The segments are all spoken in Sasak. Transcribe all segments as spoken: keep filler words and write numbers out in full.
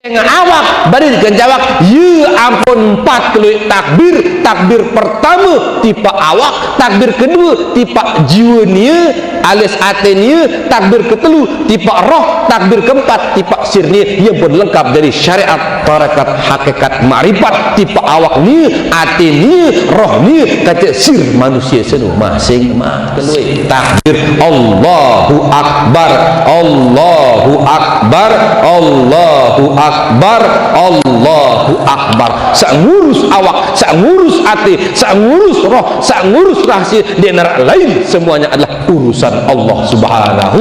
Awak, bari dikencang awak, ye ampun empat keluik takbir. Takbir pertama tipe awak, takbir kedua tipe jiwa nie, alias ate nie, takbir ketelu tipe roh, takbir keempat tipe sir nie. Ye pun lengkap jadi syariat, tarekat, hakikat, makrifat, tipe awak nie, ate nie, roh nie, kate sir manusia seno masing-masing. Keluik takbir, Allahu Akbar, Allahu Akbar, Allahu Akbar, Allahu Akbar. Sak ngurus awak, sak ngurus ate, sak ngurus roh, sak ngurus rahsia, di nerak lain, semuanya adalah urusan Allah Subhanahu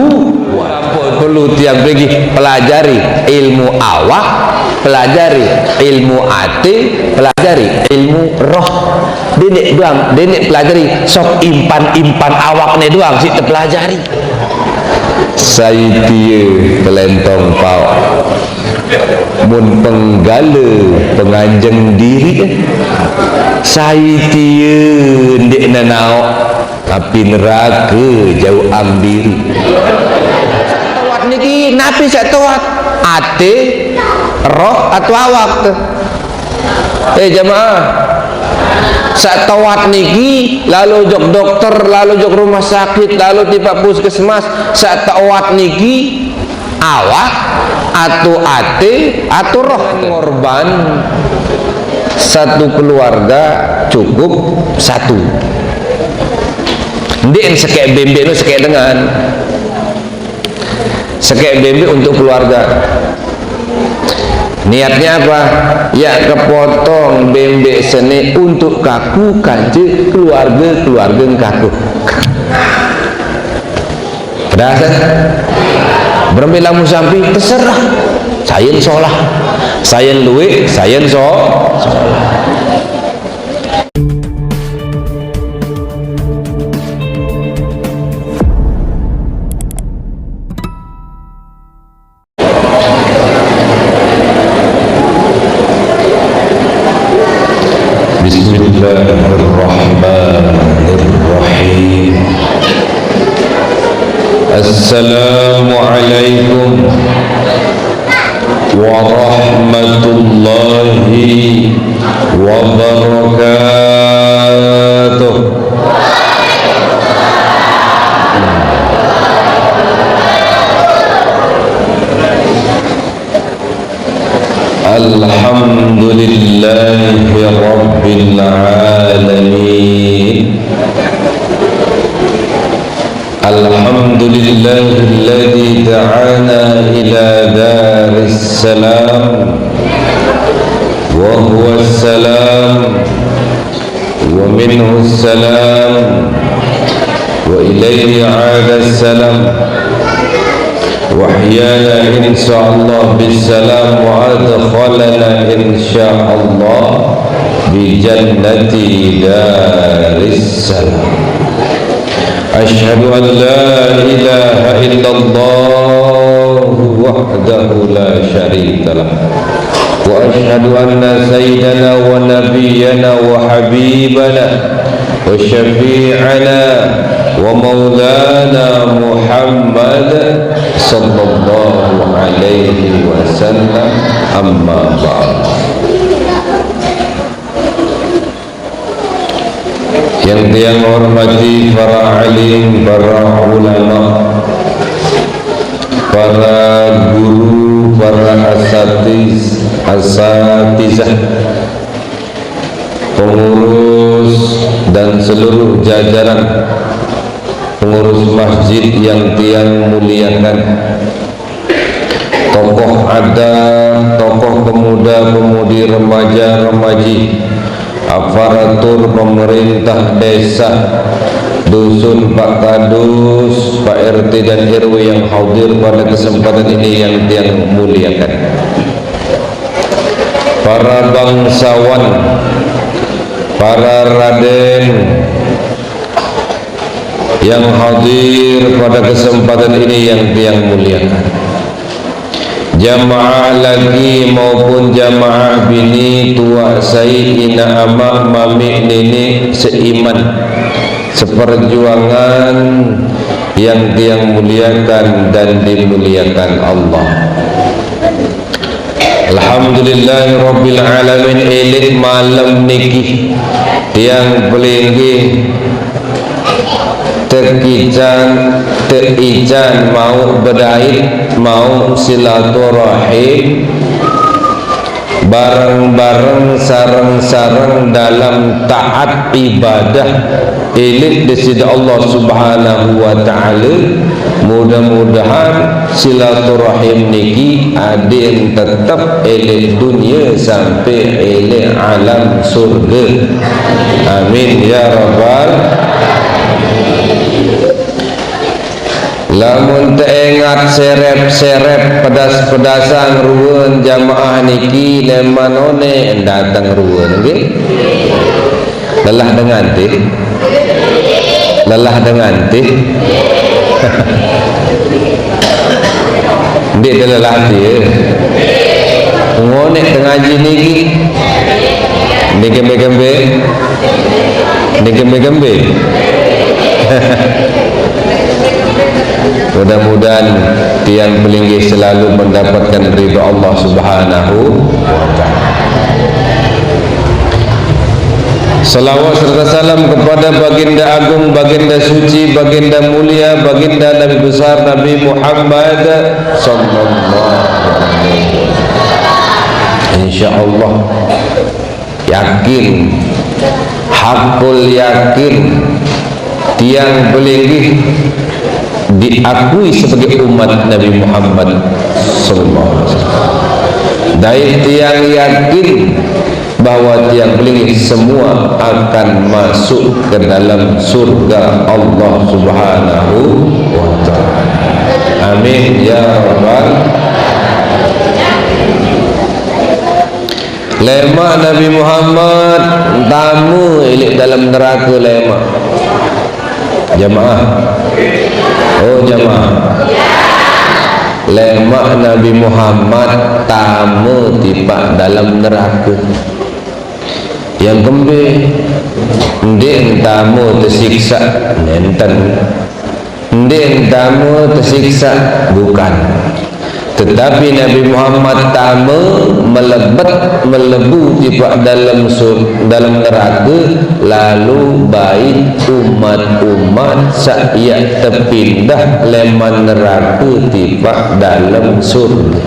wa Ta'ala. Perlu tiang bagi pelajari ilmu awak, pelajari ilmu ate, pelajari ilmu roh. Denek doang, denek pelajari, sok impan-impan awak ne doang sik tepelajari. Sai tie telentong pao. Mun penggale penganjeng diri, sai tie ndeq nenaoq api nerake jauq ambiri. Toat niki napi saq toat? Ate, roh, atau awak? Eh, jamaah, saq toat niki lalo jok dokter, lalo jok rumah sakit, lalo tipaq puskesmas. Saq toat niki awak, atau ate, atau roh. Ngorban satu keluarga cukup satu. Ndeq sekeq bembeq no sekeq dengan. Sekeq bembeq untuk keluarga. Niatnya apa? Ya, kepotong bembeq sene untuk kaku kance keluarga-keluarga kaku. Pedas, eh? Berembe lamun sampi, terserah. Sayen solah. Sayen lueq, sayen so-, solah. بسم الله الرحمن الرحيم. السلام عليكم ورحمة الله وبركاته. الحمد لله رب العالمين. الحمد لله الذي دعانا إلى دار السلام، وهو السلام، ومنه السلام، وإليه عاد السلام، وأحيانا إن شاء الله بالسلام، وأدخلنا إن شاء الله بجنة دار السلام. أشهد أن لا إله إلا الله وحده لا شريك له، وأشهد أن سيدنا ونبينا وحبيبنا وشفيعنا ومولانا محمد صلى الله عليه وسلم، أما بعد. Yang tiang hormati para alim, para ulama, para guru, para asatiz, asatizah, pengurus dan seluruh jajaran pengurus masjid yang tiang muliakan. Tokoh adat, tokoh pemuda, pemudi, remaja, remaji, aparatur pemerintah desa, dusun, Pak Kadus, Pak R T dan R W yang hadir pada kesempatan ini yang tiang muliakan. Para bangsawan, para raden, yang hadir pada kesempatan ini yang tiang muliakan. Jamaah laki maupun jamaah bini, tuaq saiq, inaq amaq, mamiq niniq seiman, seperjuangan yang tiang muliakan dan dimuliakan Allah. Alhamdulillahirabbil alamin, elit malem niki tiang pelinggih tekican, teican mau bedait, mau silaturahim, bareng-bareng, sareng-sareng dalam taat ibadah, elit di sida Allah Subhanahu wa Ta'ala. Mudah-mudahan silaturahim niki aden tetep elit dunia sampai elit alam surga. Amin ya rabbal. Lamun teingat serep-serep, pedas-pedasan ruan jamaah niki, leman one dateng ruan nggih. Lelah dengan tih. Lelah dengan tih. Ndik dia lelah tih. Ngonek tengaji niki. Ndik kembe-kembe. Ndik kembe-kembe. Mudah-mudahan tiang pelinggih selalu mendapatkan ridha Allah Subhanahu wa Ta'ala. Salawat serta salam kepada Baginda Agung, Baginda Suci, Baginda Mulia, Baginda Nabi Besar Nabi Muhammad sallallahu alaihi wasallam. Insya Allah, yakin, hakul yakin, tiang pelinggih diakui sebagai umat Nabi Muhammad sallallahu alaihi wasallam. Dan tiang yakin bahwa tiang pelinggih semua akan masuk ke dalam surga Allah Subhanahu wa Ta'ala. Amin ya rabbal. Lemak Nabi Muhammad tamu elit dalam neraka lemak. Jamaah. Oh, jamaah. Lemak Nabi Muhammad tamu tipak dalam neraka. Yang kembe, ndik tamu tersiksa, nenten. Ndik tamu tersiksa, bukan. Tetapi Nabi Muhammad tamu melebet, melebu tipak dalam sur-, dalam neraka, lalu bait umat-umat sak yak tepindah leman neraka tipak dalam surga.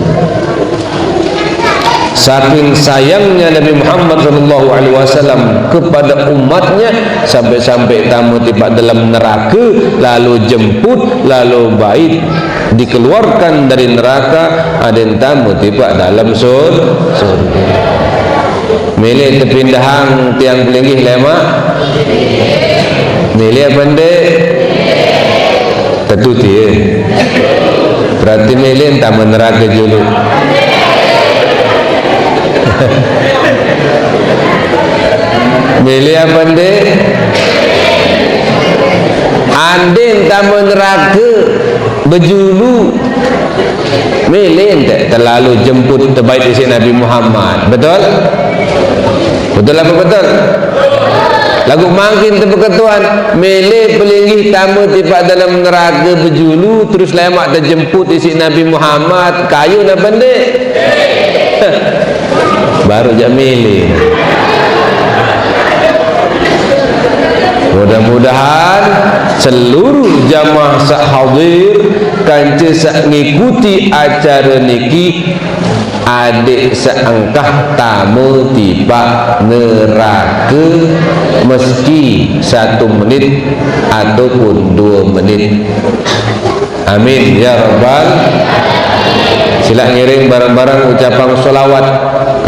Saking sayangnya Nabi Muhammad sallallahu alaihi wasallam kepada umatnya, sampai-sampai tamu tipak dalam neraka, lalu jemput, lalu bait dikeluarkan dari neraka, aden tamu tipak dalam sur-, surga. Milih tepindahang tiang pelinggih lemak? Milih apa ndik? Tetu tie. Berarti milih tamu neraka dulu. Milih apa ndik? Andin tamu neraka bejulu. Milih ndak terlalu jemput tebait isi Nabi Muhammad. Betul? Betul apa betul? Lagu mangkin tepeketuan, milih pelinggih tamu tipak dalam neraka bejulu, terus lemak terjemput isi Nabi Muhammad. Kayu napa ndik? Baru jak milih. Mudah-mudahan seluruh jamaah sak hadir, kanca sak ngikuti acara niki, adik seengkah tamu tipak neraka meski satu menit ataupun dua menit. Amin ya rabbal. Sila ngiring bareng-bareng ucapan salawat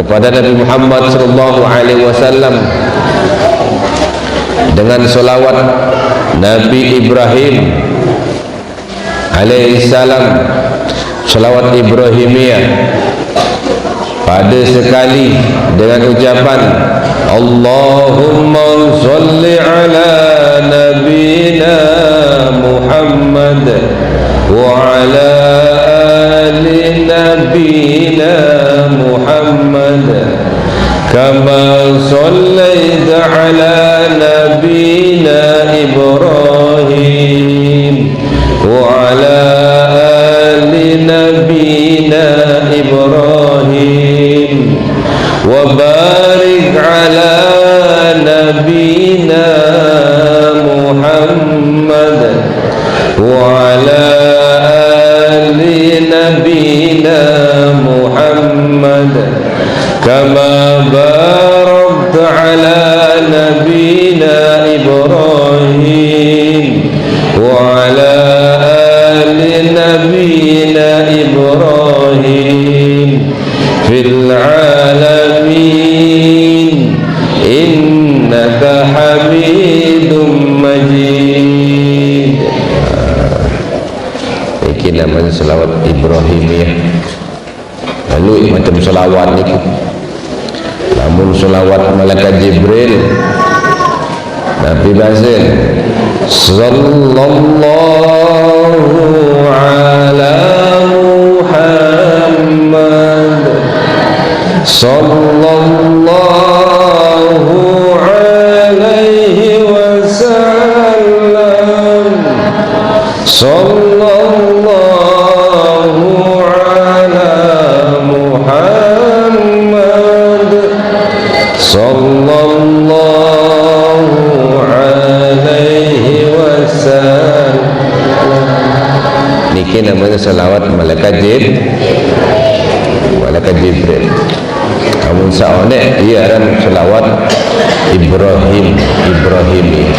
kepada Nabi Muhammad sallallahu alaihi wasallam dengan salawat Nabi Ibrahim alaihissalam, salawat Ibrahimiyah. Pada sekali dengan ucapan, "Allahumma salli ala nabina Muhammad wa ala ali nabina Muhammad, kama sallaita ala nabina Ibrahim." وعلى آل نبينا إبراهيم وبارك على نبينا محمد وعلى آل نبينا محمد كما باركت على نبينا إبراهيم وعلى آل نبينا إبراهيم في العالمين إنك حميد مجيد. Niki namanya selawat Ibrahimiyah. Lalu macam selawat niki. Namun selawat malaikat Jibril, Nabi bahasa, "Sallallahu ala Muhammad, sallallahu alaihi wasallam, sallallahu ala Muhammad, sallallahu alaihi wasallam." Niki namanya selawat malaikat Jib-, malaikat Jibril. Namun saonek, iya aran selawat Ibrahim, Ibrahimi.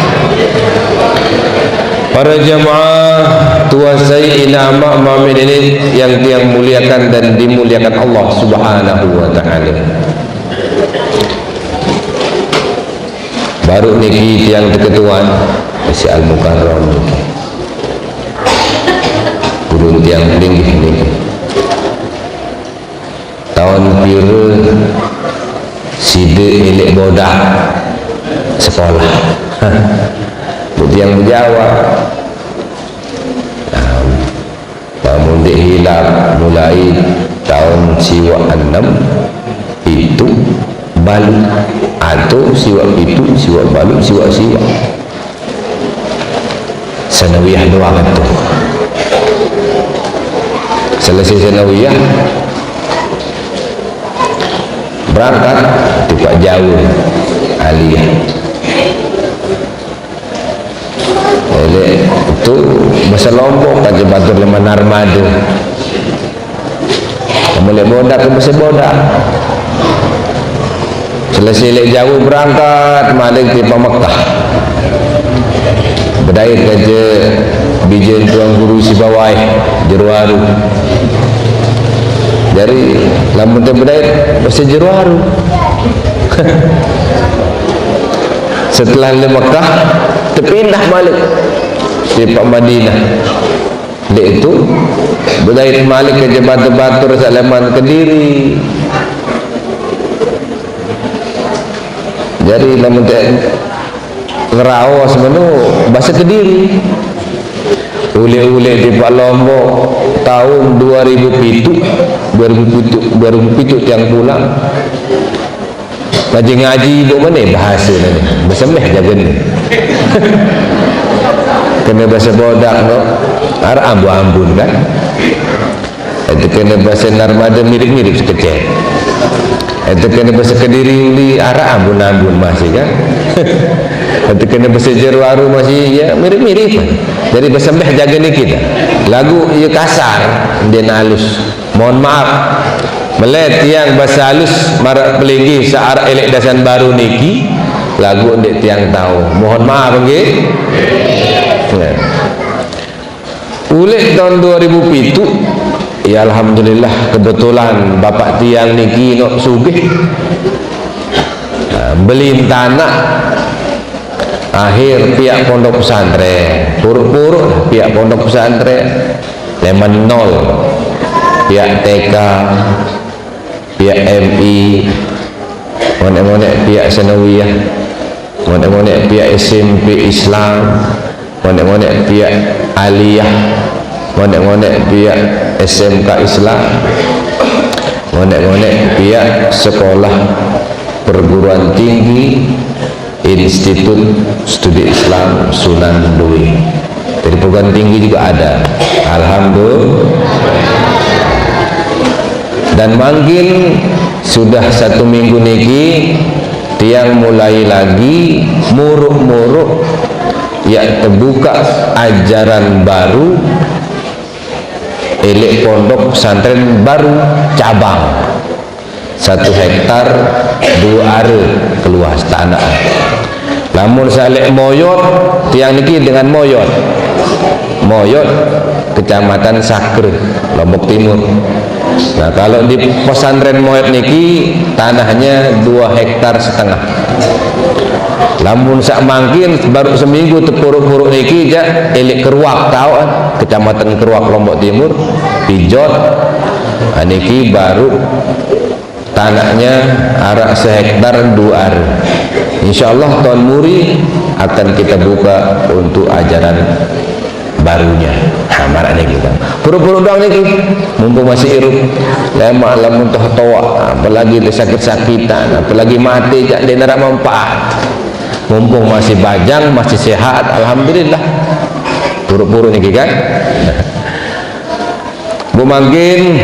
Para jamaah tuan saya, ina ama, mami, nini yang tiang muliakan dan dimuliakan Allah Subhanahu wa Ta'ala. Baru niki tiang teketuan, si Al Mukarram niki. Guru tiang linggih niki. Taun pira sida elek bodak sekolah? Buk tiang bejawab. Nah, lamun ndeq hilap, mulai taun siwaq enem, pitu, baluq, atau siwaq pitu, siwaq baluq, siwaq siwaq. Sanawiyah doang tu. Selesai sanawiyah, berangkat tipaq Jawa, aliyah. Elek tu base Lombok, kance batur leman armada. Lamun leq bodak ke base bodak. Selesai leq Jawa, berangkat malik tipaq Mekah. Bedait kance bijen Tuan Guru Sibawaih, Jero Aru. Jari, lamun te bedait base Jero Aru. Setelah leq Mekah, tepindah malik tipaq Madinah. Leq tu, bedait malik kance batur-batur saq leman Kediri. Jari, lamun te ngeraos meno base Kediri. Uleq-uleq tipaq Lombok, taun due ribu pitu, due ribu pitu, due ribu pitu tiang pulang. Ngaji-ngaji buk mene bahasene, besemeh jagene. Kene base bodak no, araq ambun-ambun kan. Ente kene base Narmada mirip-mirip sekecek. Ente kene base Kediri uli araq ambun-ambun masih kan. Ente kene base Jero Aru masih ya mirip-mirip. Jadi besemeh jagene kita. Laguq ye kasar, ndeqne alus. Mohon maaf. Melet tiang base alus maraq pelinggih saq araq eleq dasan baru niki, laguq ndeq tiang tao. Mohon maaf nggih. Ya. Uleq taun due ribu pitu, ya alhamdulillah, kebetulan bapak tiang niki nok sugih. Nah, beli tanah, akhir piaq pondok pesantren, puruk-puruk piaq pondok pesantren, leman nol, piaq T K, piaq M I, ngoneq-ngoneq piaq sanawiyah, ngoneq-ngoneq piaq S M P Islam, ngoneq-ngoneq piaq aliyah, ngoneq-ngoneq piaq S M K Islam, ngoneq-ngoneq piaq sekolah perguruan tinggi, Institut Studi Islam Sunan Due. Jadi perguruan tinggi juga ada. Alhamdulillah. Dan mangkin Sudah satu minggu niki, tiang mulai lagi muruk-muruk, ya, terbuka ajaran baru, elek pondok pesantren baru cabang. Satu hektar dua are keluas tanah. Lamun salek Moyot, tiang niki dengan Moyot. Moyot, Kecamatan Sakre, Lombok Timur. Nah, kalau di pesantren Moyot niki, tanahnya dua hektar setengah. Lamun sak mangkin baru seminggu tepuruk-puruk niki, jak elek Keruak, tahu kan? Kecamatan Keruak, Lombok Timur, Pijot. Nah, niki baru tanahnya arak sehektar dua are. Insya Allah tahun muri akan kita buka untuk ajaran barunya. Nah, marak niki, Bang. Puruk-puruk doang niki. Mumpung masih irup. Lemak lamun toh toa, apalagi sakit-sakitan, apalagi mati, jak dia narak manfaat. Mumpung masih bajang, masih sehat, alhamdulillah. Puruk-puruk niki, kan? Bu mangkin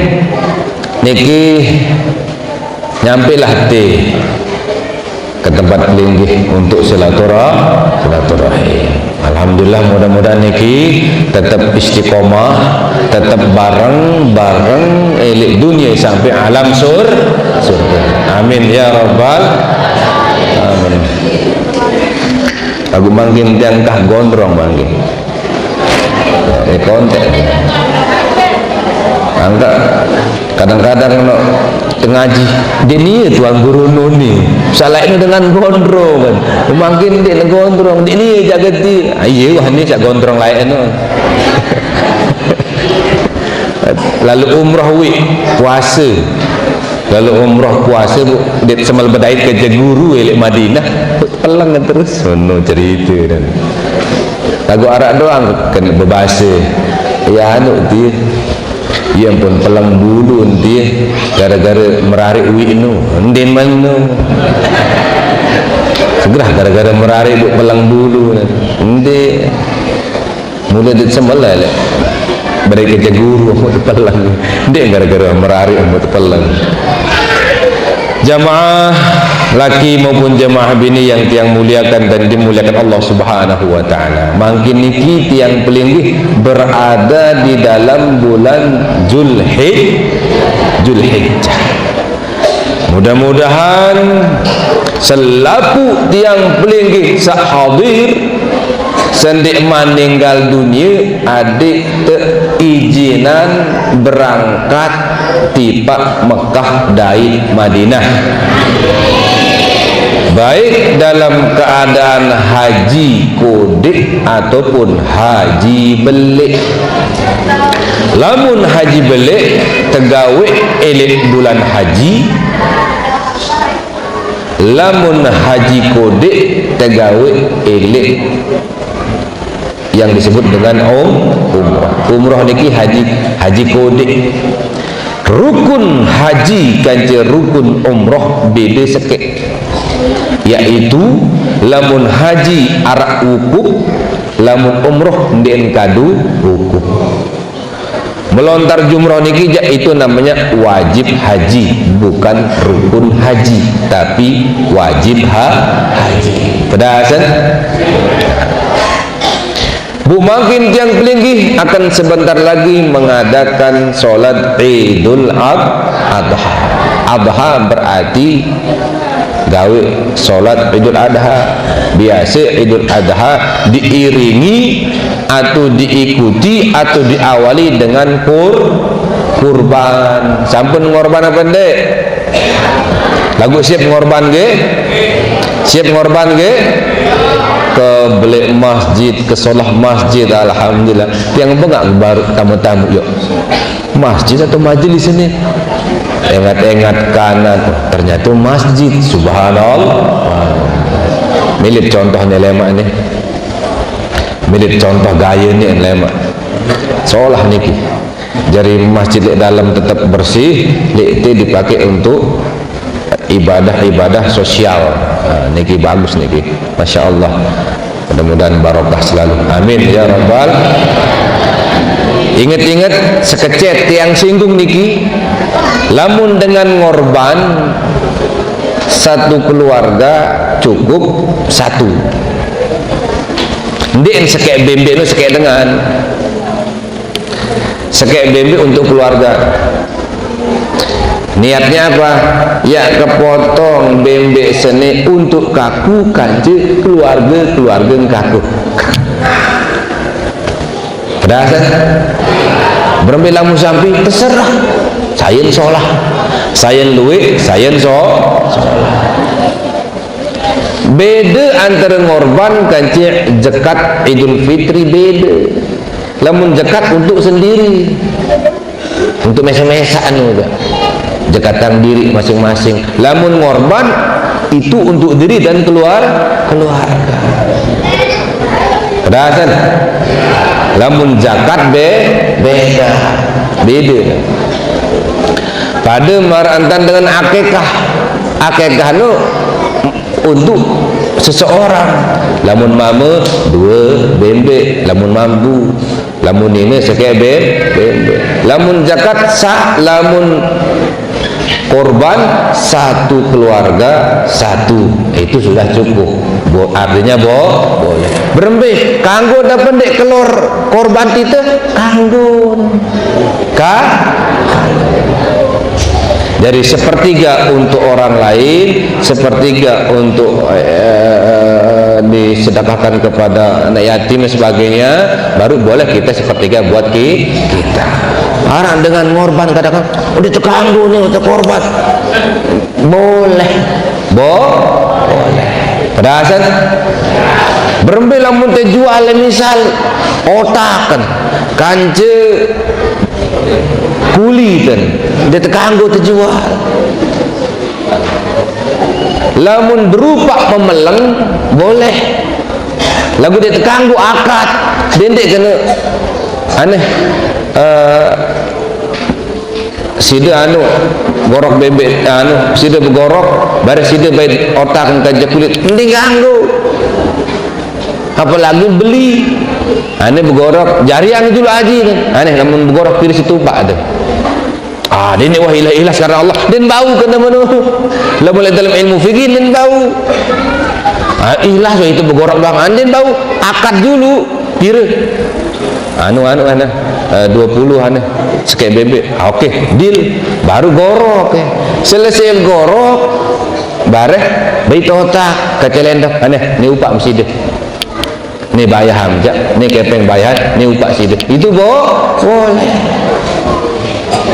niki nyampelah ti ke tempat linggih untuk silaturah-, silaturahim. Alhamdulillah, mudah-mudahan niki tetap istiqomah, tetap bareng-bareng elik dunia sampai alam sur-, surga. Amin ya rabbal amin. Aku mangkin tiang kah gondrong mangkin. Eh, kontek. Angka kadang-kadang no tengaji. Dia ni tuan guru nuni. Salah ini dengan gondrong kan. Mangkin dia gondrong. Dia ni jaga ti. Ah, iya, wah, ni cak gondrong lain no. Lalu umrah wi, puasa. Lalu umrah puasa, bu, dia semal bedait ke guru elek Madinah. Peleng terus. Ono cerita dan. Lagu arak doang kena berbahasa. Ya, anu dia. Ia pun peleng bulu dia gara-gara merarik wi nu. Ndin manu. Segera gara-gara merarik bu peleng bulu. Ndin. Mula dia semal lek. Beri kerja guru, amat peleng. Dia gara-gara merarik, amat peleng. Jamaah laki maupun jamaah bini yang tiang muliakan dan dimuliakan Allah Subhanahu wa Ta'ala. Mangkin niki tiang pelinggih berada di dalam bulan Julhij-, Julhijjah. Mudah-mudahan selapu tiang pelinggih sak hadir, sendik maninggal dunia, adik te izinan berangkat tipak Mekah dari Madinah, baik dalam keadaan haji kodik ataupun haji belik. Lamun haji belik, tegawe elek bulan haji. Lamun haji kodik, tegawe elek yang disebut dengan um-, umrah. Umrah niki haji, haji kodik. Rukun haji kance rukun umrah beda sekek. Yaitu lamun haji arak wukuf, lamun umrah ndien kadu wukuf. Melontar jumroh niki jak itu namanya wajib haji, bukan rukun haji, tapi wajib ha-, haji. Pedasan? Bu, mangkin tiang pelinggih akan sebentar lagi mengadakan sholat Idul Ad-, Adha. Adha berarti gawe sholat Idul Adha. Biasa Idul Adha diiringi atau diikuti atau diawali dengan kur-, kurban. Sampun ngorban apa ndak? Lagu siap ngorban ge? Siap ngorban ge? Ke beli masjid, ke solah masjid, alhamdulillah. Yang bengak baru tamu-tamu, yuk. Masjid atau majelis ini? Engat-engat kanan, ternyata masjid. Subhanallah. Milik contohnya lemak nih. Milik contoh gaya nih lemak. Solah niki. Jadi masjid lek dalam tetap bersih, lek itu dipakai untuk ibadah-ibadah sosial. Nah, niki bagus niki. Masya Allah. Mudah-mudahan barokah selalu. Amin ya rabbal. Ingat-ingat sekecet tiang singgung niki. Lamun dengan ngorban, satu keluarga cukup satu. Ndeq sekek bembeq nu sekek dengan. Sekek bembeq untuk keluarga. Niatnya apa? Ya, kepotong bembeq sene untuk kaku kance keluarga-keluarga kaku. Pedas, eh? Berembe lamun sampi, terserah. Sayen solah. Sayen lueq, sayen so-, solah. Beda antara ngorban kance jekat Idul Fitri, beda. Lamun jekat untuk sendiri. Untuk mesa-mesa anu, Kak. Jekatan diri masing-masing. Lamun ngorban, itu untuk diri dan keluar-, keluarga. Perasan? Lamun zakat be-, beda. Beda. Pada marantan dengan akekah. Akekah nu untuk seseorang. Lamun mame, dua bembeq, lamun mampu. Lamun nine sekek bem-, bembeq. Lamun zakat sah, lamun korban satu keluarga satu. Itu sudah cukup. Bo-, artinya bo-, boleh. Berembe, kanggo napa ndeq kelor korban tite? Kanggo. Ka-, jadi sepertiga untuk orang lain, sepertiga untuk, eh, disedekahkan kepada anak yatim dan sebagainya, baru boleh kita sepertiga buat ki-, kita. Orang dengan ngorban kadang-kadang, "Udah tekanggo nih, udah korban." Boleh. Bo-, boleh. Perasan? Berembe lamun tejual, misal, otaken, kance kuliten, ndeq tekanggo tejual. Lamun berupa pemeleng, boleh. Laguq ndeq tekanggo akad, dendeq kene aneh. Eh, side anu, gorok bembeq, anu, side begorok, bareh side bait otak engke kulit, mending kanggo. Apalagi beli. Ane begorok, jari anu julu aji ne. Ane lamun begorok pire situpak tu. Ah, dene wah ilah-ilah sekarang Allah. Den bau kene meno. Lamun leq dalem ilmu fikih den bau. Ah, ilah wah itu begorok doang. Ane den bau. Akad julu. Pire? Anu, anu, anu. Eh, dua puluh anu. Sekek bebek. Ah, oke, deal. Baru gorok, ya. Selesai gorok, bareh bait otak, kecelendok. Ane, ni upaq meside. Ni bayah am, jaq. Ni kepeng bayah, ni upaq side. Itu bo-, boleh.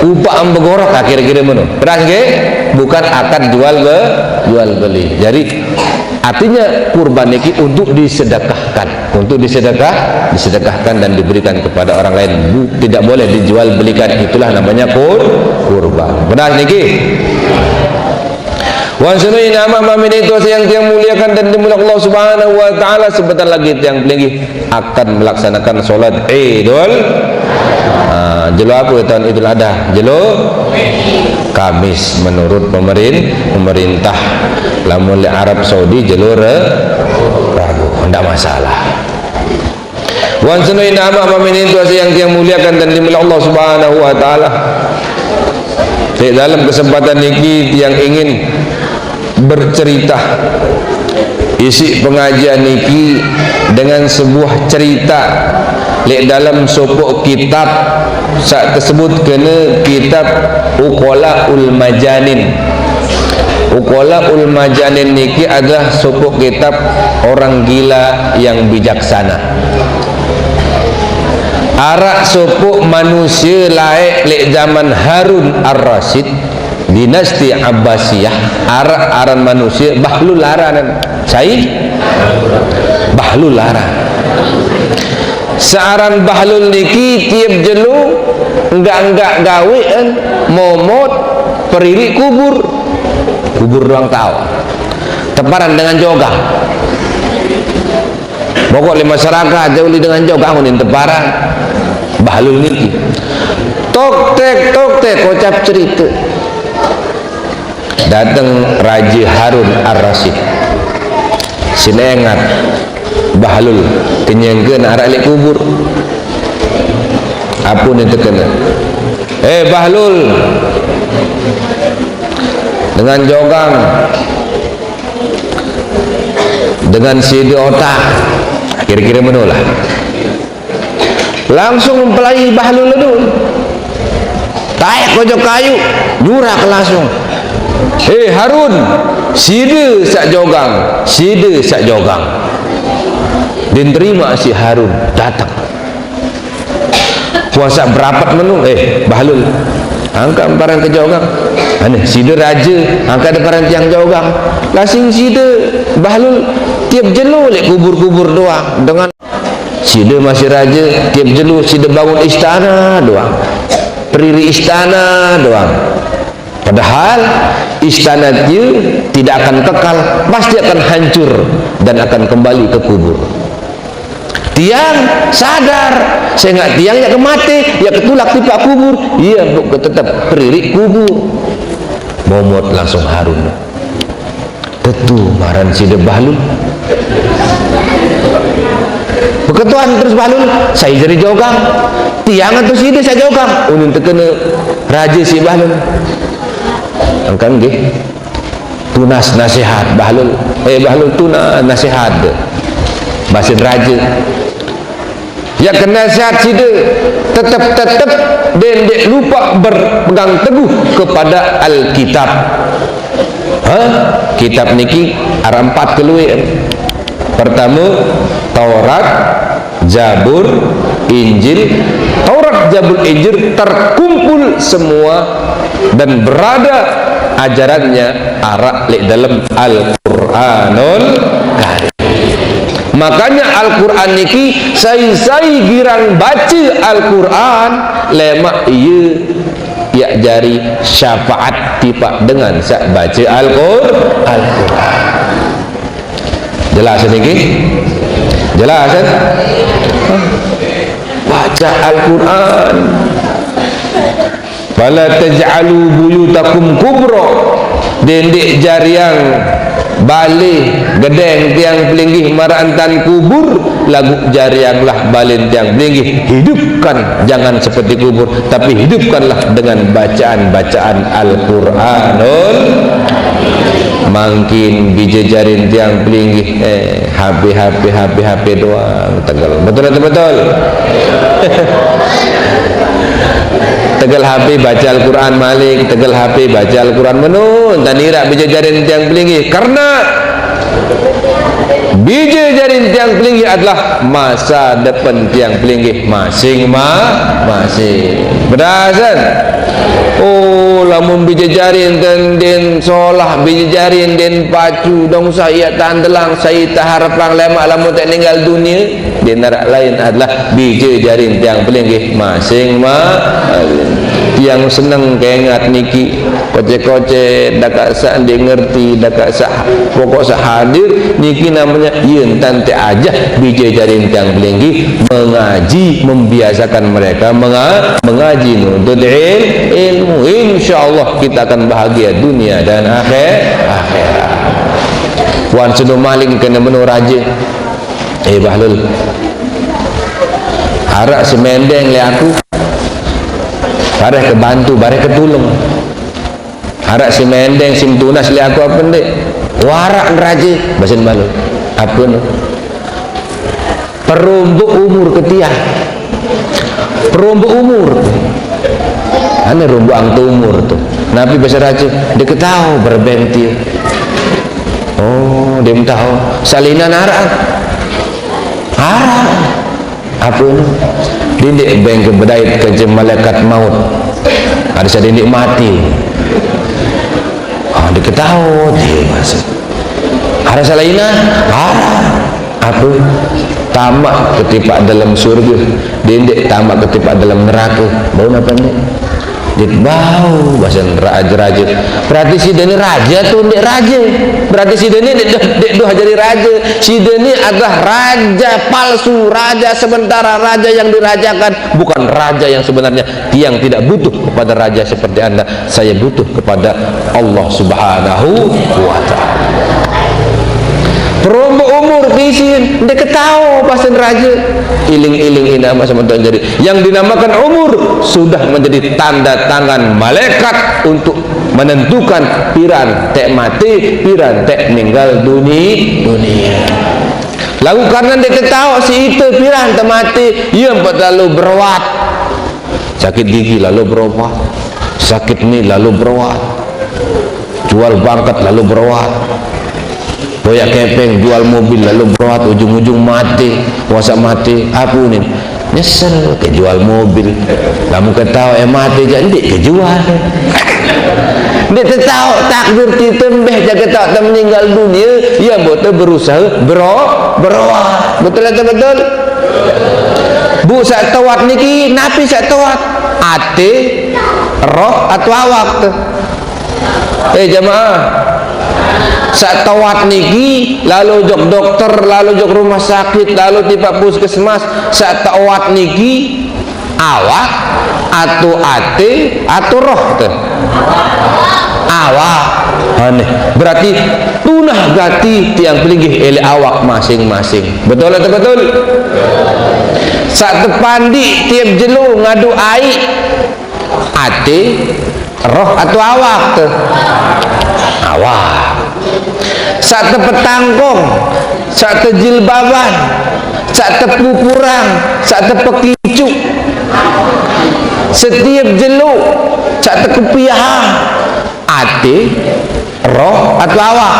Upaq am begorok, ah, kira-kira meno. Keras nggih? Bukan akad jual be-, jual beli. Jadi, artinya kurban niki untuk disedekahkan, untuk disedekah, disedekahkan dan diberikan kepada orang lain. Bu-, tidak boleh dijual belikan. Itulah namanya kur-, kurban. Benar niki? Wan sunu inama mamini to yang tiang muliakan dan dimuliakan Allah Subhanahu wa taala, sebentar lagi tiang pelinggih akan melaksanakan salat Idul, ah, jelo apa taun Idul Adha? Jelo Kamis menurut pemerin-, pemerintah. Lamun leq Arab Saudi jelo re-, Rabu, ndak masalah. Wan sunu inama mamini to yang tiang muliakan dan dimuliakan Allah Subhanahu wa taala. Leq dalem kesempatan niki tiang ingin bercerita isi pengajian niki dengan sebuah cerita leq dalem sopoq kitab saq tesebut kene kitab Uqalaul Majanin. Uqalaul Majanin niki adalah sopoq kitab orang gila yang bijaksana. Araq sopoq manusie laeq leq zaman Harun Ar-Rasyid, dinasti Abbasiyah, araq aran manusie Bahlul aranan. Sai? Bahlul aran. Searan Bahlul niki tiep jelo enggak-enggak gawean, momot, peririq kubur. Kubur doang tao. Teparan dengan jogang. Pokok leq masyarakat jauh li dengan jogang unin teparan. Bahlul niki. Tok tek, tok tek, kocap cerite. Dateng Raje Harun Ar-Rasyid. Sine engat Bahlul, kenyengke ne araq leq kubur. Ape ne tekene? "Eh, Bahlul, dengan jogang, dengan sida otak, kira-kira menolah. Langsung mempelai Bahlul tu. Taek kojok kayu, jurak langsung. "Hei Harun, sida sak jogang, sida sak jogang." Din terima si Harun datang. Puasa berapat menu, "Eh, Bahlul, angkat parang ke jogang. Aneh, sida raja, angkat parang tiang jogang." Lasing sida, Bahlul, tiap jelo lek kubur-kubur doang. Dengan sida masih raja, tiap jelo sida bangun istana doang. Periri istana doang. Padahal istana dia tidak akan kekal, pasti akan hancur dan akan kembali ke kubur. Tiang sadar, sehingga tiang ya kemati, ya ketulak tipak kubur, ia buk tetap peririk kubur. Momot langsung Harun. Tetu maran sida Bahlul. Beketuan terus Bahlul, "Sai jari jogang? Tiang atau sida sak jogang?" Unin tekena raja si Bahlul. Angkan nggih. Tunas nasihat Bahlul. "Eh, Bahlul, tuna nasihat." Basin raja. Ya kena nasihat sida, tetap-tetap dendek lupa berpegang teguh kepada Alkitab. Ha? Kitab niki arah empat keluar. Pertama, Taurat, Jabur, Injil. Taurat, Jabur, Injil terkumpul semua dan berada ajarannya arak lek dalam Al-Quranul Karim. Makanya Al-Quran niki sai-sai girang baca Al-Quran, lemak iya yak jari syafaat tipak dengan sak baca Al-Qur-, Al-Quran. Jelas niki? Jelas kan? Baca Al-Quran. "Fala taj'alu buyutakum qubura." Dendik jariang balai gedeng tiang pelinggih maraan tan kubur, lagu jarianglah balen tiang pelinggih. Hidupkan, jangan seperti kubur, tapi hidupkanlah dengan bacaan-bacaan Al-Quranul. Mangkin bija jarin tiang pelinggih, eh, H P, H P, H P, H P doang, tegel. Betul atau betul? Tegel H P baca Al-Quran malik, tegel H P baca Al-Quran menu, tan irak bija jarin tiang pelinggih. Karena bija jarin tiang pelinggih adalah masa depan tiang pelinggih masing-masing. Berasan? Oh, lamun bija jarin ten den solah, bija jarin den pacu, dong saya tandelang, saya taharapang lemak lamun tak ninggal dunia, di narak lain adalah bija jarin tiang pelinggih masing-masing. Tiang seneng kengat niki, koce-koce, dakak sak ndik ngerti, dakak sak pokok sak hadir, niki namanya yen tante aja bija jarin tiang pelinggih mengaji, membiasakan mereka menga-, mengaji, nuntut il-, ilmu. Insya Allah kita akan bahagia dunia dan akhir, akhirat. Wan sudah maling kena menu raja. Eh, Bahlul, arak semendeng le aku. Bareh kebantu, bareh ketulung. Arak si mendeng, si tunas le aku apa ndik? Warak raja, basin Bahlul. Apa nu? Perumbuk umur ketiak. Perumbuk umur. Ane rumbuk ang tumur tu. Nabi bahasa raja, dia ketahu berbeng dia. Oh, dia tahu. Salina narak. Arak. Apa ni? Dindik beng ke bedait ke je malaikat maut. Ada saya dindik mati. Ha, dia ketawa dia masa. Ada salah ina? Ada. Apa? Tamak ketipak dalam surga. Dindik tamak ketipak dalam neraka. Bau apa ni? Dit bau, bahasa raja-raja. Berarti si Dani raja tu ndik raja. Berarti si Dani ndik, ndik doh jadi raja. Si Dani adalah raja palsu, raja sementara, raja yang dirajakan, bukan raja yang sebenarnya. Tiang tidak butuh kepada raja seperti anda. Saya butuh kepada Allah Subhanahu wa Ta'ala. Perombok umur pisin, ndeq ketao pasen raje. Iling-iling inaq amaq semeton jari. Yang dinamakan umur sudah menjadi tanda tangan malaikat untuk menentukan piran teq mate, piran teq ninggal duni-, dunie. Laguq karne ndeq tetaoq siq ite piran temate, ie mpet lalo beroat. Sakit gigi lalo beroat, sakit ni lalo beroat, jual bangket lalo beroat, boyaq kepeng, jual mobil lalo beroat, ujung-ujung mate, puasaq mate, ape unin? Nyesel kejual mobil. Lamun ketaoq eh mate jaq ndeq kejual. Ndeq tetaoq takdir tite mbeh jaq ketaoq te meninggal dunie, ie mbote berusahe bero-, beroat. Betul atau betul? Bu, saq toat niki napi saq toat? Ate, roh, atau awak te? Eh, jamaah. Saq toat niki lalo jok dokter, lalo jok rumah sakit, lalo tipaq puskesmas. Saq toat niki awak, atau ate, atau roh te? Awak. Aneh. Berarti tunah gati tiang pelinggih eleq awak masing-masing. Betul atau betul? Saq tepandiq tiep jelo ngadu aiq, ate, roh atau awak te? Awak. Saq tepetangkong, saq tejilbaban, saq tepupurang, saq tepekicuq setiep jelo, saq tekepiahang, ate, roh atau awak?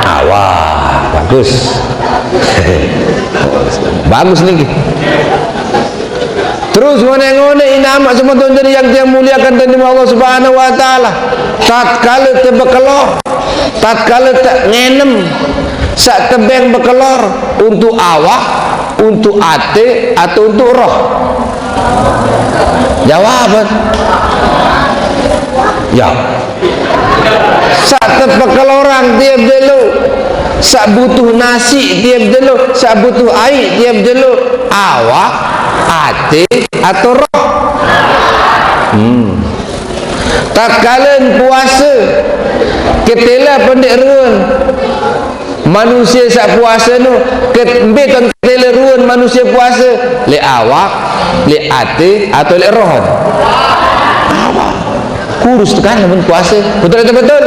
Awak. Bagus. Bagus niki. Terus ngoneq-ngoneq inaq amaq semeton jari yang tiang muliakan dan Allah Subhanahu wa Ta'ala. Tatkala te bekelor, tatkala te ngenem, saq tebeng bekelor, untuk awak, untuk ate, atau untuk roh? Jawaban. Ya. Saq tepekelorang tiep jelo, saq butuh nasiq tiep jelo, saq butuh aiq tiep jelo, awak, ate, atau roh? Hmm. Tatkalen puase, ketele ape ndeq ruen? Manusie saq puase no, ket-, mbe ton ketele ruen manusie puase? Leq awak, leq ate, atau leq roh? Awak. Kurus tekan amun puase. Betul atau betul?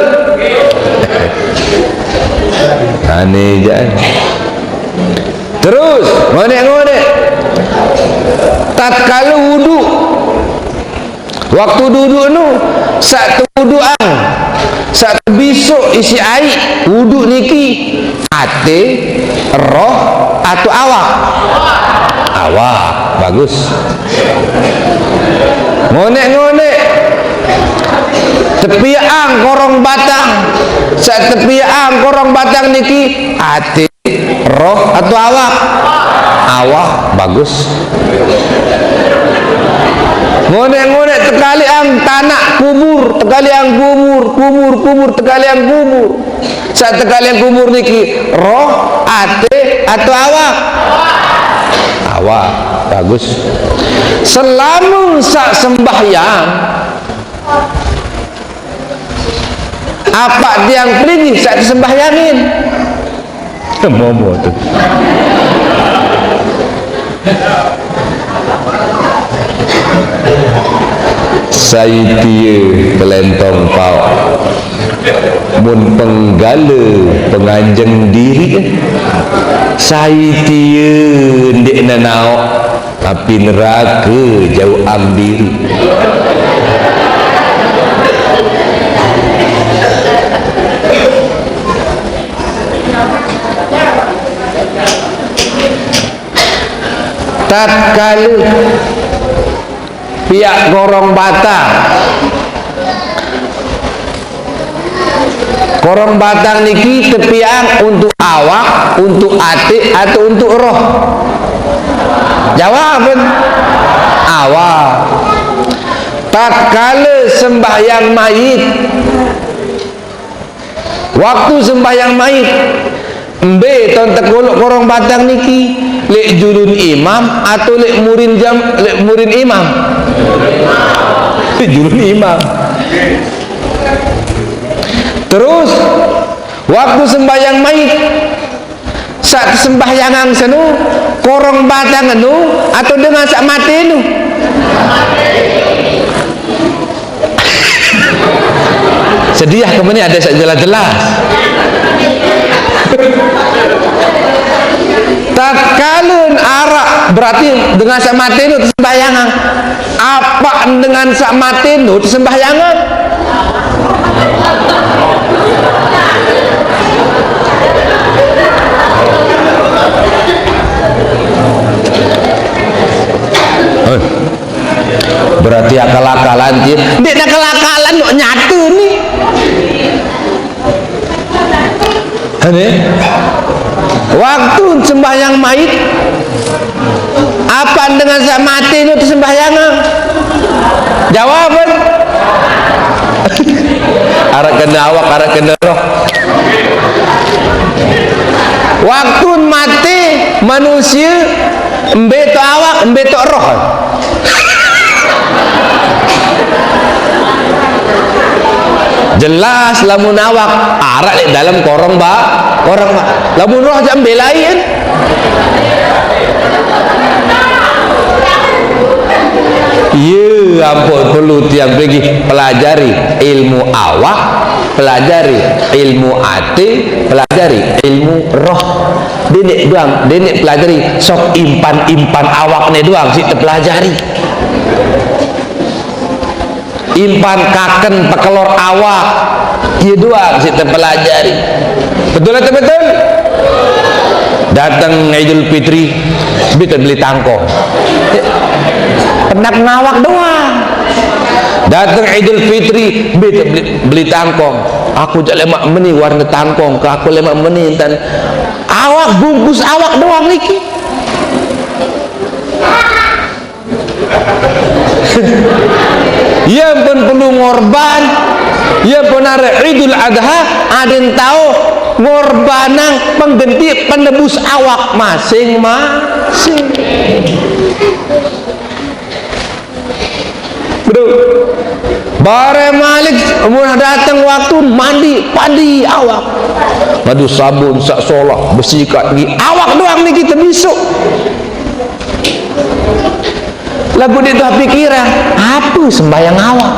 Aneh jaq. Terus, ngoneq-ngoneq. Tatkala wudu, waktu wudu nu, saq tewuduang, saq tebisuq isiq aiq wudu niki, ate, roh, atau awak? Awak. Bagus. Ngoneq-ngoneq. Tepiaqang korong batang. Saq tepiaqang korong batang niki, ate, roh atau awak? Awak. Bagus. Ngoneq-ngoneq tekaliqang tanaq kubur, tekaliqang kubur, kubur, kubur, tekaliqang kubur. Saq tekaliqang kubur niki roh, ate, atau awak? Awak. Bagus. Selamun saq sembahyang, apaq tiang pelinggih saq tesembahyangin? Momo tu. Sai tie kelentong paoq. Mun penggale penganjeng diriq, sai tie ndeq nenaoq api nerake jauqang diriq. Tatkale piaq korong batang, korong batang niki tepiaqang untuk awak, untuk ate, atau untuk roh? Jawaban, awak. Tatkale sembahyang mayit, waktu sembahyang mayit, mbe ton tekoloq korong batang niki? Leq julun imam atau leq murin jam-, leq murin imam? Leq julun imam. Terus, waktu sembahyang mayit, Saq tesembahyangang seno, korong batang eno, atau dengan saq mate eno? Sedih kemene ada saq jelas-jelas. Tatkalen araq berarti dengan saq mate eno tesembahyangang. Apa dengan saq mate eno tesembahyangang? Eh, berarti akal-akalan, Cil. Ndeq akal-akalan, kok nyate ni. Ane? Waktu sembahyang mait, apa dengan saq mate no tesembahyangang? Jawaban. Araq kene awak, araq kene roh. Waktu mate manusie, mbe toq awak, mbe toq roh? Jelas lamun awak araq leq dalem korong ba-, korong ba-, lamun roh jaq mbe lain. Iye, ampun, perlu tiang bagi pelajari ilmu awak, pelajari ilmu ate, pelajari ilmu roh. Deneq doang, deneq pelajari, sok impan-impan awakne doang siq tepelajari. Impan kaken pekelor awak, iye doang siq tepelajari. Betul atau betul? Dateng Idul Fitri, mbe tebeli tangkong. Pendak ngawak doang. Dateng Idul Fitri, mbe tebeli, beli tangkong. Aku jaq lemaq meni warne tangkong, ke aku lemaq meni entan. Awak, bungkus awak doang niki. Ie mpun perlu ngorban, ie mpun araq Idul Adha, adeqn tao ngorbanang penggenti penebus awak masing-masing. Betul. Bareh malik, mun dateng waktu mandi, pandi awak. Ngadu sabun saq solah, besikat gigi. Awak doang niki tebisuq. Laguq ndeq tuah pikiran, ape sembahyang awak?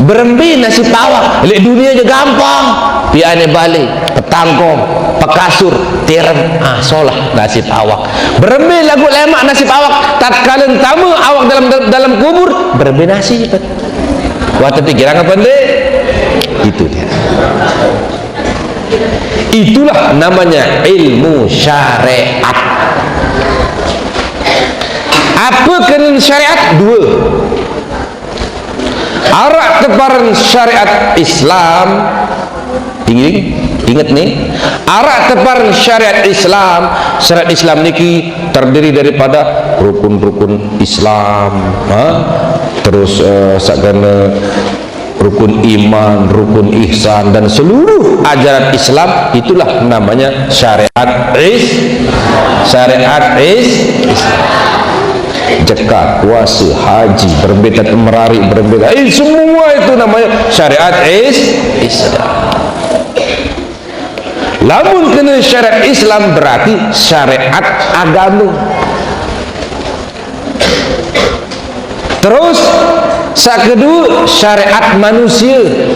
Berembe nasip awak? Leq dunie jaq gampang. Piaqne bale, petangkong, pekasur, tirem. Ah, solah nasip awak. Berembe laguq lemaq nasip awak? Tatkale tame awak dalem, dalem kubur, berembe nasip? Wah, tepikiran apa ndeq? Itu dia. Itulah namanya ilmu syariat. Ape kenen syariat? Due. Araq teparen syariat Islam. Inget, inget nih. Araq teparen syariat Islam. Syariat Islam niki terdiri daripada rukun-rukun Islam, ha? Terus, eh, sakjane rukun iman, rukun ihsan, dan seluruh ajaran Islam, itulah namanya syariat is-, syariat is-, Islam. Jekat, puase, haji, berembe merariq, berembe, eh, semua itu namanya syariat is-, Islam. Lamun kene syariat Islam berarti syariat agame. Terus, saq kedue, syariat manusie.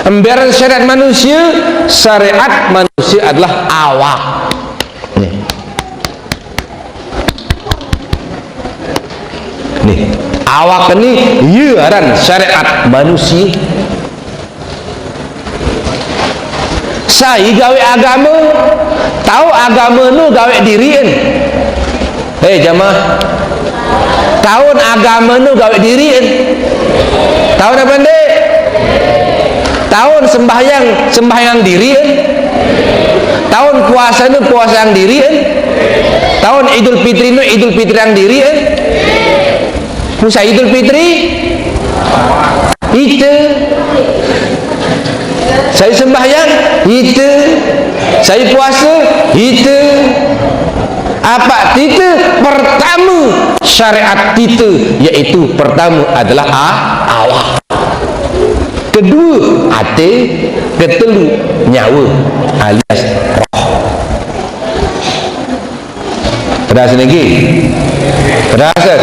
Mbe aran syariat manusie? Syariat manusie adalah awak. Nih. Nih, awak ni, iye aran syariat manusie. Sai gaweq agame? Taoq agame no gaweq diriqn. Hei, jamaah. Taoq agame no gaweq diriqn. Taoq ape ndeq? Taoq sembahyang, sembahyang diriqn. Taoq puase no puaseang diriqn. Taoq Idul Fitri no Idul Fitriang diriqn. Mun sai Idul Fitri? Ite. Sai sembahyang? Ite. Sai puase? Ite. Apaq tite? Pertame syariat tite, yaitu pertame adalah a-, awak. Kedua, ate. Ketelu, nyawa alias roh. Pedas niki? Pedas, eh?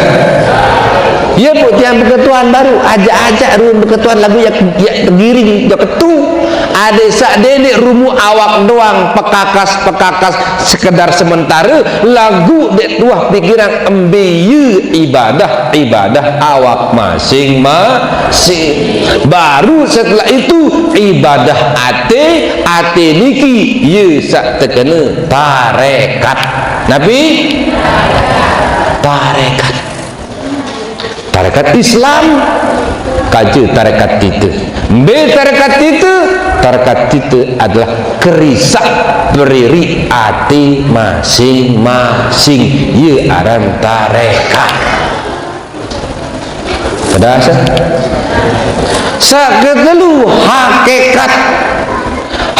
Iya, Bu, tiang beketuan baru, ajak-ajak ruen beketuan lagu yak, yak tegiring, yak ketu. Ade sak dene rumu awak doang, pekakas-pekakas sekedar sementara, lagu dek tuah pikiran embe ye ibadah, ibadah awak masing-masing. Baru setelah itu ibadah ate, ate niki ye sak tekena tarekat. Napi? Tarekat. Tarekat Islam, kaja tarekat tite. Mbe tarekat tite? Tarekat tite adalah kerisak periri ati masing-masing. Ye aran tarekat. Pedas, eh? Sak ketelu, hakikat.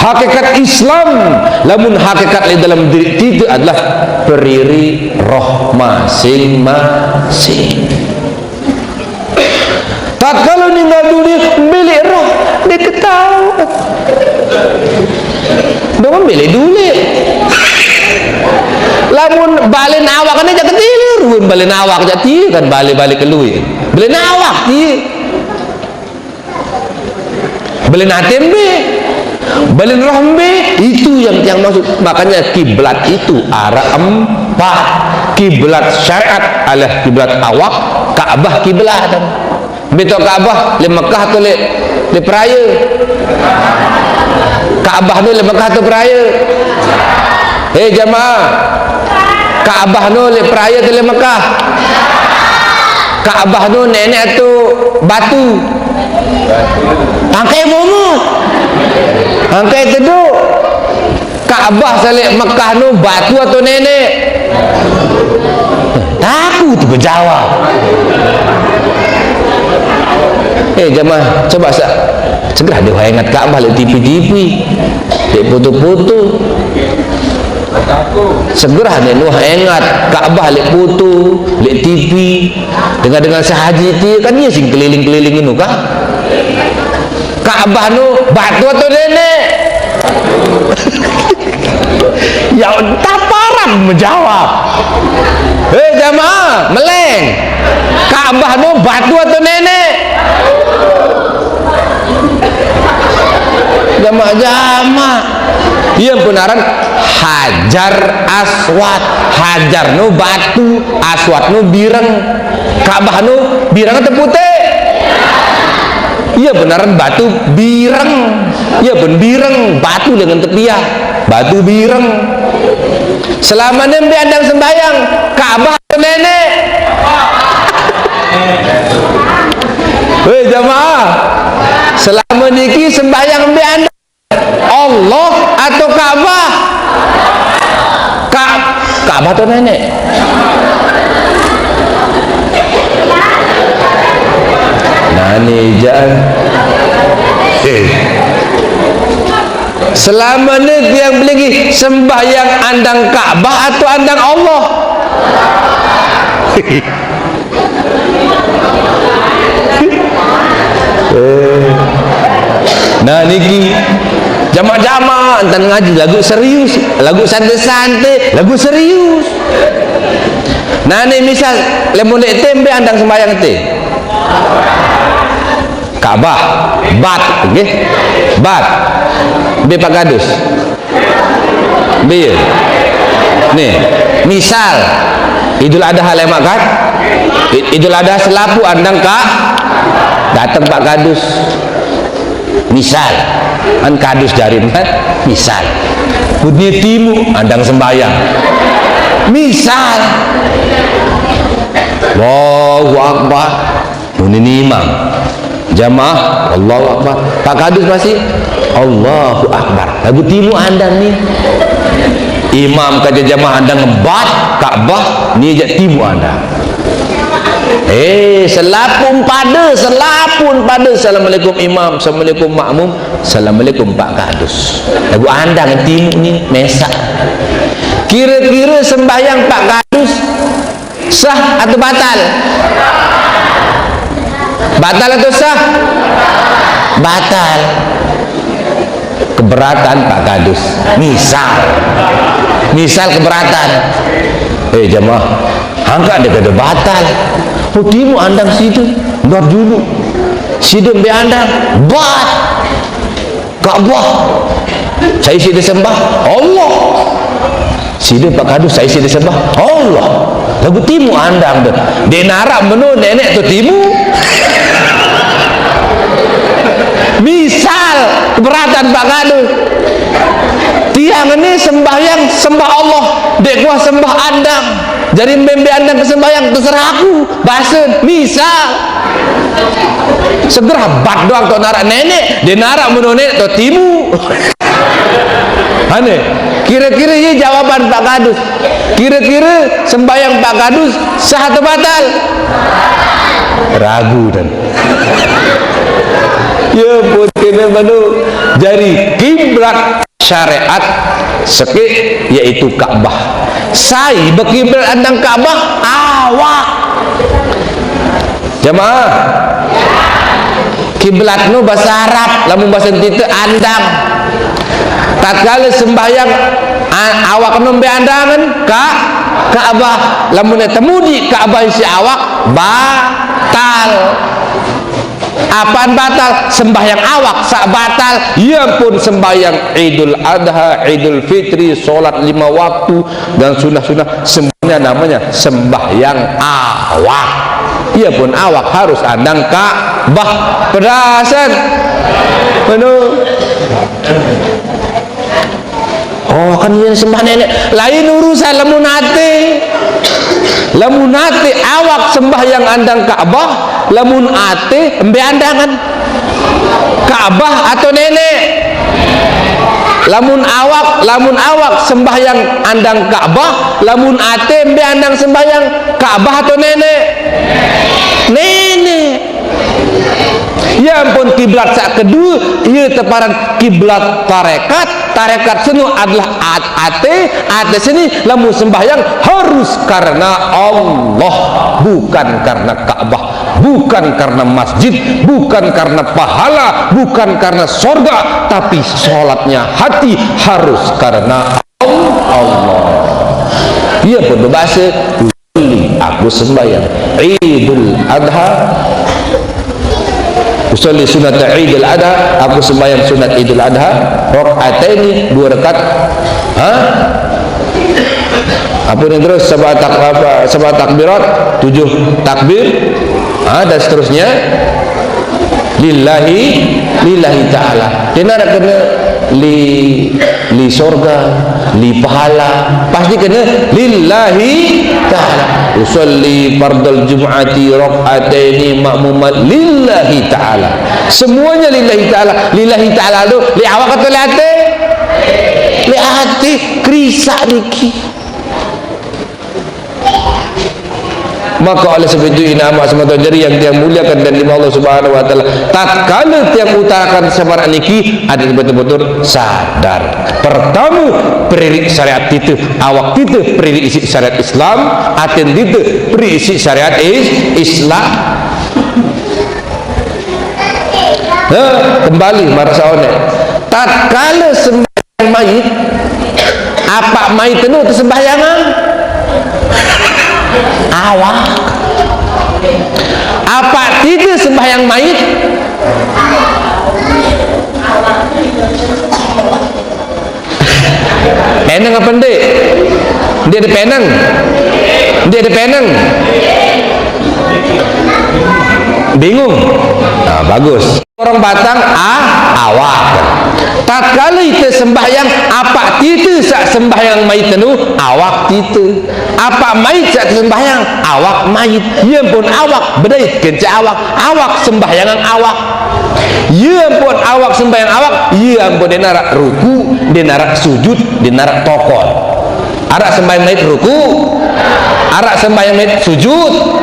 Hakikat Islam, lamun hakikat le dalam diri tite adalah periri roh masing-masing. Tatkala ninggal dunia, mbe le roh, dek ketau. Dong mbe le dule. Lamun balen awak ne jak ketile, ruen balen awak jak tie kan bale-bale kelui. Balen awak tie. Balen ate mbe? Balen roh mbe? Itu yang, yang maksud. Makanya kiblat itu arah empat. Kiblat syariat adalah kiblat awak, Ka'bah kiblat. Mbe to Ka'bah, le Mekah to le, le Peraya? Ka'bah no le Mekah to Peraya? Hei jamaah, Ka'bah no le Peraya to le Mekah? Ka'bah no nenek to batu? Angkai momo. Angkai teduk. Ka'bah salek Mekah no batu atau nenek? Taku tu bejawab. Eh, jamaah, coba sa-, segera deh ingat Ka'bah lek tipi-tipi, lek foto-foto. Segera deh nuah ingat Ka'bah lek foto, lek tipi. Dengan-dengan sehaji ti kan ye sing keliling-keliling inu kan. Ka'bah nu batu atau nenek? Ya, taparan menjawab. Hei jamaah, meleng. Ka'bah nu batu atau nenek? Jamaah-jamaah. Iya pun aran Hajar Aswad. Hajar nu batu, Aswad nu bireng. Ka'bah nu bireng atau putih? Iya benaran batu bireng. Iya ben bireng, batu dengan tepiah. Batu bireng. Selama ni mbe andang sembahyang, Ka'bah atau nenek? Hei jamaah, selama niki sembahyang mbe andang? Allah atau Ka'bah? Ka-, Ka'bah atau nenek? Nani jan? Eh. Selama ni tiang beligi sembahyang andang Ka'bah atau andang Allah? Eh. Nah niki jamaah-jamaah entan ngaji lagu serius, lagu santai-santai, lagu serius. Nah ni misal lemon dek tembe andang sembahyang te. Ka'bah, bat, nggih. Bat. Mbe Pak Kadus? Mbe ye? Nih, misal Idul Adha lemak kan? I-, Idul Adha selapu andang ka datang Pak Kadus. Misal, an Kadus jarin kan? Misal. Putih timu andang sembahyang. Misal. Allahu Akbar. Muni ni imam. Jamaah, Allahu Akbar. Pak Kadus masih, Allahu Akbar. Lagu timu andang ni. Imam kaja jamaah andang ngebat Ka'bah, ni jak timu andang. Eh, selapun pada, selapun pada. Assalamualaikum imam, assalamualaikum makmum, assalamualaikum Pak Kadus. Lagu andang timu ni mesak. Kira-kira sembahyang Pak Kadus sah atau batal? Batal atau sah? Batal. Keberatan Pak Kadus. Misal. Misal keberatan. Eh, jamaah, angkat dia kata batal. Oh, timu andang sida. Ndar dulu. Sida mbe andang. Bat. Ka'bah. Sai sida sembah? Allah. Sida Pak Kadus, sai sida sembah? Allah. Lagu timu andang tu. Dek narak meno nenek tu timu. Misal, keberatan Pak Kadus. Tiang ni sembahyang sembah Allah, dek kuah sembah andang. Jadi mbe-mbe andang ke sembahyang, terserah aku. Bahasa, misal. Segera bat doang tok narak nenek, dia narak meno nenek tok timu. Aneh. Kira-kira ye jawaban Pak Kadus. Kira-kira sembahyang Pak Kadus sah atau batal? Ragu dan. Ya pun kena mano. Jari kiblat syariat sekik, yaitu Ka'bah. Sai bekiblat andang Ka'bah? Awak. Jamaah, kiblat no bahasa Arab, lamun bahasa kita andang. Tatkala sembahyang, a-, awak no mbe andangan ka Ka'bah, lamun temudi Ka'bah isi awak, batal. Apaan batal? Sembahyang awak sak batal. Ia pun sembahyang Idul Adha, Idul Fitri, sholat lima waktu, dan sunnah-sunnah, semuanya namanya sembahyang awak. Ia pun awak harus andang Ka'bah. Pedasan. Mano? Oh, kan ye sembah nenek. Lain urusan lamun ate. Lamun ate awak sembahyang andang Ka'bah, lamun ate mbe andangan. Ka'bah atau nenek? Lamun awak, lamun awak sembahyang andang Ka'bah, lamun ate mbe andang sembahyang, Ka'bah atau nenek? Nenek. Ya ampun, kiblat sak kedua, ia teparan kiblat tarekat. Tarekat seno adalah at-, ate, ate sini lamun sembahyang harus karena Allah, bukan karena Ka'bah, bukan karena masjid, bukan karena pahala, bukan karena sorga, tapi sholatnya hati harus karena Allah. Ia pun berbahasa, aku sembahyang Idul Adha. Usolli sunat Idul Adha, aku sembahyang sunat Idul Adha, rakaat ini dua rakaat. Ha? Apa ni terus? Sabah tak-, apa, sabah takbirat, tujuh takbir. Ha, dan seterusnya. Lillahi, lillahi ta'ala. Dia nak kena li, li sorga, li pahala. Pasti kena lillahi ta'ala. Usolli fardal jum'ati rak'ataini makmumat lillahi ta'ala. Semuanya lillahi ta'ala. Lillahi ta'ala tu, li awak atau li ate? Li ate, kerisak dikit. Maka oleh sebab itu, ina amak semeton jari yang tiang muliakan dan lima Allah Subhanahu wa taala, tatkala tiang utarakan samarak niki, adat betul-betul sadar. Pertama, peririk syariat kita, awak kita peririk isi syariat Islam, atin kita peririk isi syariat is-, Islam. Ha, kembali marasa onek. Tatkala sembahyang mayit, apak mayit tenu tersembahyangan? Awak. Apak tita sembahyang mayit? Peneng apa ndik? Ndik ada peneng? Ndik ada peneng? Bingung? Nah, bagus. Orang batang, ah, awak. Tatkala ite sembahyang, apak tita sak sembahyang mayit tenu, awak tita. Apak mayit sak sembahyang, awak mayit. Ia pun awak, bedait kence awak. Awak sembahyangan awak. Ia pun awak sembahyang awak, ia pun dia narak ruku, dia narak sujud, dia narak tokol. Arak sembahyang mayit ruku, arak sembahyang mayit sujud.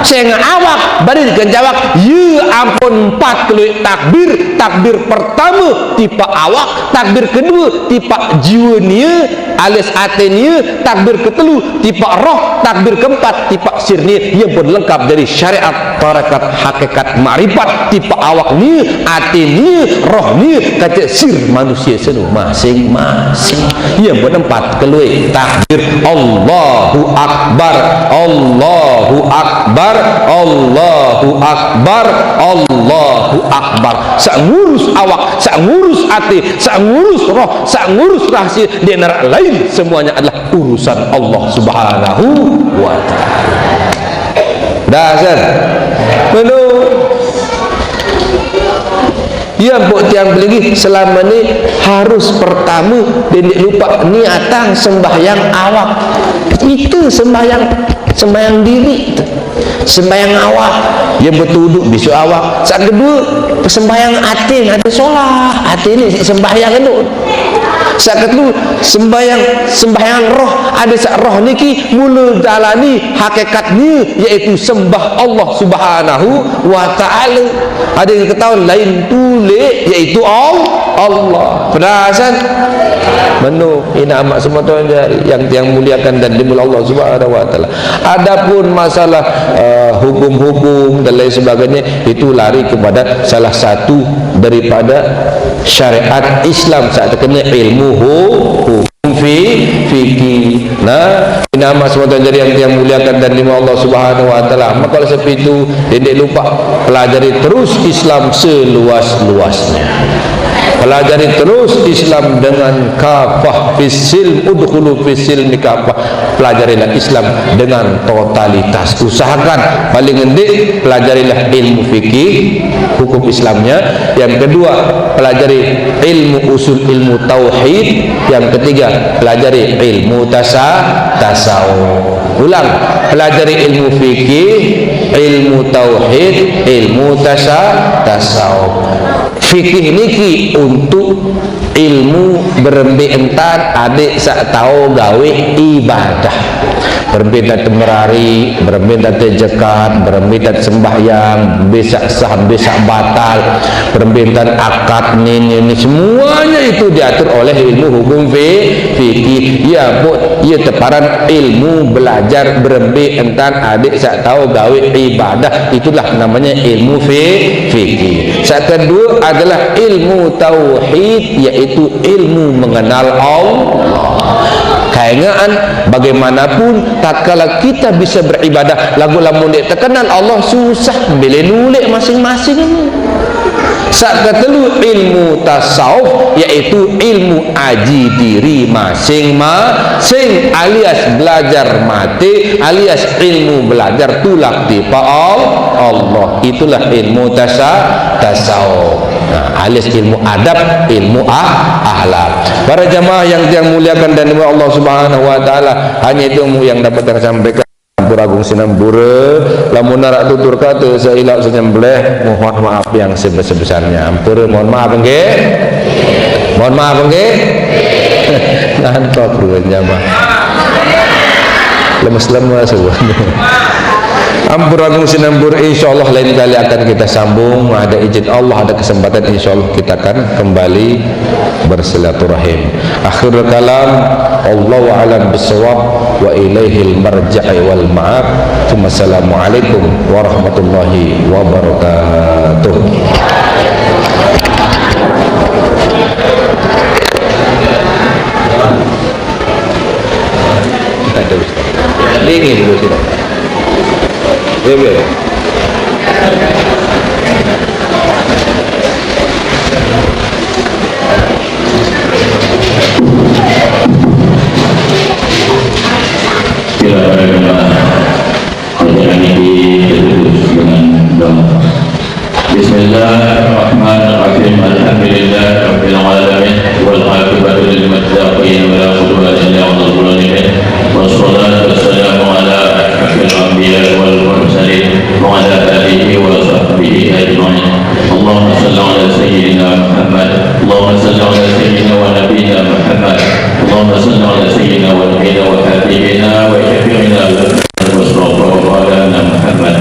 Sengaq awak, bari dikencawak, ye ampun empat kelueq takbir. Takbir pertame tipaq awak, takbir kedue tipaq jiwe nie, alias ate nie, takbir ketelu tipaq roh, takbir keempat tipaq sir nie. Ye pun lengkap jari syariat, tarekat, hakikat, makrifat tipaq awak nie, ate nie, roh nie, kance sir manusie seno masing-masing. Ye pun empat kelueq takbir. Allahu Akbar, Allahu Akbar, Allahu Akbar, Allahu Akbar. Saq ngurus awak, saq ngurus ate, saq ngurus roh, saq ngurus rahasie, ndeq naraq lain, semuanya adalah urusan Allah Subhanahu wa Ta'ala. Dasar. Bener. Iya, mpuk tiang pelinggih, selama ni harus pertame, dendeq lupaq niatang sembahyang awak. Ite sembahyang, sembahyang diriq. Sembahyang awak, ye betuduq bisu awak. Saq kedue, sembahyang ate, ate solah, ate ni sembahyang eno. Saq ketelu, sembahyang, sembahyang roh, ade saq roh niki mule dalani hakikat nie, yaitu sembah Allah Subhanahu wa Ta'ala. Ade ketaun lain tuleq, yaitu Al-, Allah. Penasan? Meno, inaq amaq semeton jari yang tiang muliakan dan dimuliakan Allah Subhanahu wa Ta'ala. Adapun masalah, eh, hukum-hukum dan lain sebagainya, itu lari kepada salah satu daripada syariat Islam saq tekene ilmu hu-, hukum fi-, fikih. Nah, inaq amaq semeton jari yang tiang muliakan dan dimuliakan Allah Subhanahu wa Ta'ala. Maka oleh sebab itu, dendeq lupaq pelajari terus Islam seluas-luasnya. Pelajari terus Islam dengan kafah, fis silm, udkhulu fis silmi kafah. Pelajarilah Islam dengan totalitas. Usahakan paling ngendeq pelajarilah ilmu fikih, hukum Islamnya. Yang kedua, pelajari ilmu usul, ilmu tauhid. Yang ketiga, pelajari ilmu tasa-, tasawuf. Ulang, pelajari ilmu fikih, ilmu tauhid, ilmu tasa-, tasawuf. Fikih niki untuk ilmu berembe entan adeq saq tao gawe ibadah. Berembe entan temerariq, berembe entan tejekat, berembe entan sembahyang, mbe saq sah, mbe saq batal, berembe entan akad, ni, ni, ni, semuanya itu diatur oleh ilmu hukum fi-, fikih. Ye, mpuk, ye teparan ilmu belajar berembe entan adeq saq tao gawe ibadah. Itulah namanya ilmu fi-, fikih. Saq kedue adalah ilmu tauhid, yaitu ilmu mengenal Allah. Kaingean, bagaimanapun, tatkala kita bisa beribadah, laguq lamun ndeq tekenal Allah, susah, mbe leq nuleq masing-masing. Saq ketelu ilmu tasawuf, yaitu ilmu aji diri masing-masing, alias belajar mate, alias ilmu belajar tulak tipaq Al-, Allah. Itulah ilmu tasa-, tasawuf. Nah, alias ilmu adab, ilmu ah-, akhlak. Para jamaah yang tiang muliakan dan dimuliakan Allah Subhanahu wa Ta'ala, hanya itu yang dapat saya sampaikan. Ampure agung sinampure, lamun araq tutur kate saq ilaq saq nyembelih, mohon maaf yang sebesar-besarnya. Ampure, mohon maaf nggih. Mohon maaf nggih. Ngantok ruen jamaah. Lemes-lemes ruen. Ampure agung sinampure, insyaallah lain kali akan kita sambung. Ada izin Allah, ada kesempatan, insyaallah kita akan kembali bersilaturahim. Akhirul kalam, Allahu a'lam bissawab, wa ilaihil marja'i wal ma'ab. Tsumma assalamualaikum warahmatullahi wabarakatuh. Dingin dulu sini. Iya, iya. Silakan, jamaah. Bacaan ini ditutup dengan doa. Bismillahirrahmanirrahim. Alhamdulillahirabbil alamin. Wal aqibatu lil muttaqin wa la udwana illa 'alal zalimin. Wassalatu wassalamu ala asyrafil anbiya wal mursalin wa ala alihi wa sahbihi ajma'in. Allahumma shalli ala sayyidina Muhammad. Allahumma shalli ala sayyidina wa nabiyyina Muhammad. Allahumma shalli ala sayyidina wa nabiyyina wa habibina wa syafi'ina Mustafa wa maulana Muhammad.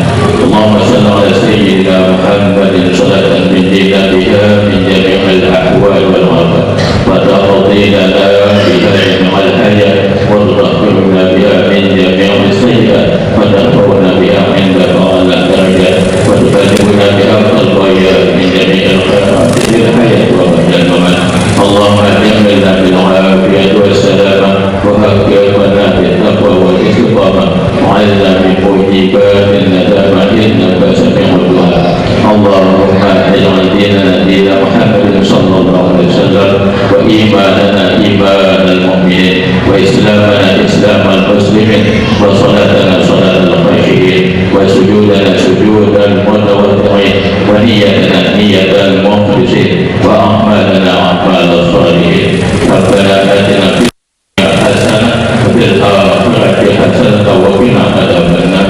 إيماننا إيمان المؤمنين، وإسلامنا إسلام المسلمين، وصلاتنا صلاة الخاشعين، وسجودنا سجود المتواضعين، ونيتنا نية المخلصين، وأعمالنا أعمال الصالحين. ربنا آتنا في الدنيا حسنة وفي الآخرة حسنة وقنا عذاب النار.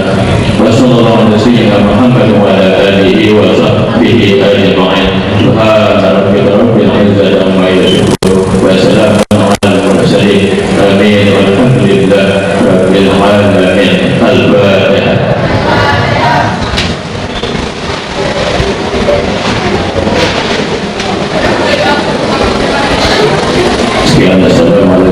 وصلى الله على سيدنا محمد وعلى آله وصحبه أجمعين. سبحان ربك رب العزة عما يصفون، وسلام على المرسلين. آمين. والحمد لله رب العالمين. الفاتحة. Sekian, assalamualaikum.